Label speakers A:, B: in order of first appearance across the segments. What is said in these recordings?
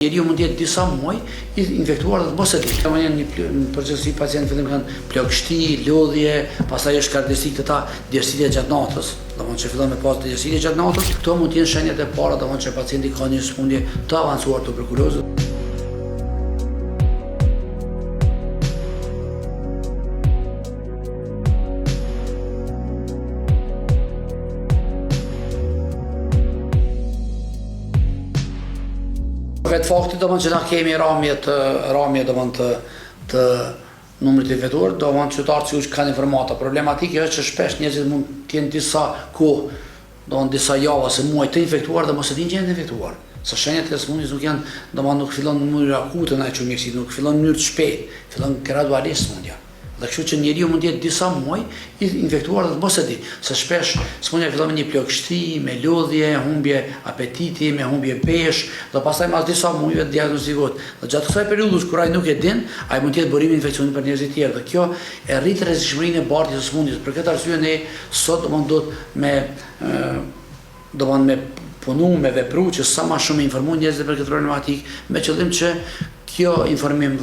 A: Njeriu mund të jetë disa muaj i infektuar dhe të mos e di. Domethënë janë një në përgjithësi pacientët në fillim kanë plogështi, lodhje, pastaj është karakteristikë te ta djersitje gjatë natës, domethënë që fillon me pas djersitje gjatë natës. Këto mund të jenë shenjat e para, domethënë që pacienti ka një sëmundje të avancuar tuberkulozës. Vetë fakti domethënë që na kemi ramje të ramje domethënë të të numrit të infektuar, domethënë qytetarët sigurisht kanë informata. Problematike është që shpesh njerëzit mund të jenë disa kohë, domethënë disa javë ose muaj të infektuar dhe mos e dinë që janë të infektuar. Se shenjat e sëmundjes nuk janë, domethënë nuk fillon në mënyrë akute na e quajmë mjekësi, nuk fillon në mënyrë të shpejtë, fillon gradualisht sëmundja. Dhe kështu që njeriu mund të jetë disa muaj i infektuar dhe të mos e di, se shpesh sëmundja fillon me një plogështi, me lodhje, humbje apetiti, me humbje peshë dhe pastaj mas disa muajve diagnostikohet. Dhe gjatë kësaj periudhës kur ai nuk e din, ai mund të jetë burim i infeksionit për njerëzit tjerë dhe kjo e rrit rrezikshmërinë e bartjes së sëmundjes. Për këtë arsye ne sot domethënë duhet me Domethënë me punu, me vepru që sa ma shumë me informu njerëzit për këtë problematikë, me qëllim që kjo informim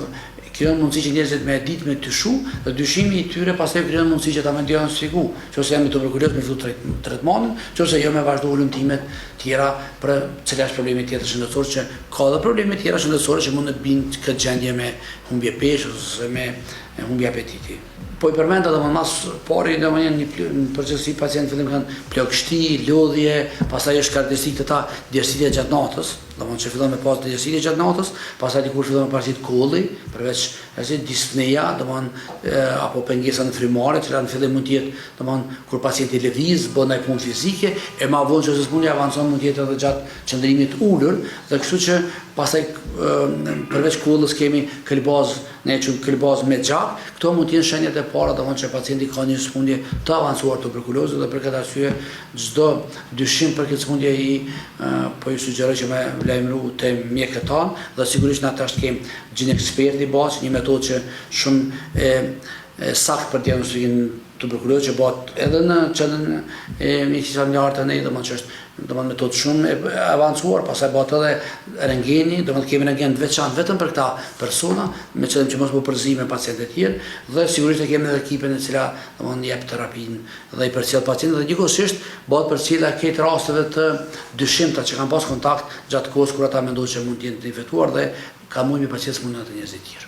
A: krijon mundësi që njerëzit me e ditë me dyshu dhe dyshimi i tyre pastaj krijon mundësi që ta me diagnostiku, qofse janë me tuberkuloz me fillu tretmanin, qofse jo me vazhdu hulumtimet tjera për cila është problemi tjetër shëndetësor që ka edhe probleme tjera shëndetësore që mund të binë këtë gjendje me humbje peshë ose me humbje apetiti. Po i përmenda domethënë mas pari domethënë janë një në përgjithësi pacientët në fillim kanë plogështi, lodhje, pastaj është karakteristikë te ta djersitje gjatë natës, domethënë që fillon me pas djersitje gjatë natës, pastaj dikur fillon me paraqit kolli, përveç si dispneja, domethënë apo pengesa në frymëmarrje, e cila në fillim mund të jetë domethënë kur pacienti lëviz, bën ndonjë punë fizike, e ma vonë që sëmundja avancon mund të jetë edhe gjatë qëndrimit ulur, dhe kështu që pastaj përveç kollës kemi këlbazë Ne e quajmë këlbazë me gjak, këto mund të jenë shenjat e para domethënë që pacienti ka një sëmundje të avancuar tuberkulozës dhe për këtë arsye çdo dyshim për këtë sëmundje i po ju sugjeroj që me lajmëru te mjekët tanë dhe sigurisht na tash kemi GeneXpert-i bëhet një metodë që shumë e e saktë për diagnostikimin tuberkulozës që bëhet edhe në qendrën e mjekësisë familjare te ne, domethënë që është domethënë metodë shumë e avancuar, pastaj bëhet edhe rengeni, domethënë kemi rengen të veçantë vetëm për këta persona, me qëllim që mos m'u përzi me pacientët e tjerë dhe sigurisht e kemi edhe ekipin e cila domethënë jep terapinë dhe i përcjell pacientët dhe njëkohësisht bëhet përcjellja e krejt rasteve të dyshimta që kanë pas kontakt gjatë kohës kur ata mendojnë që mund të jenë të infektuar dhe ka mund me përcjell sëmundjen te njerëzit e tjerë.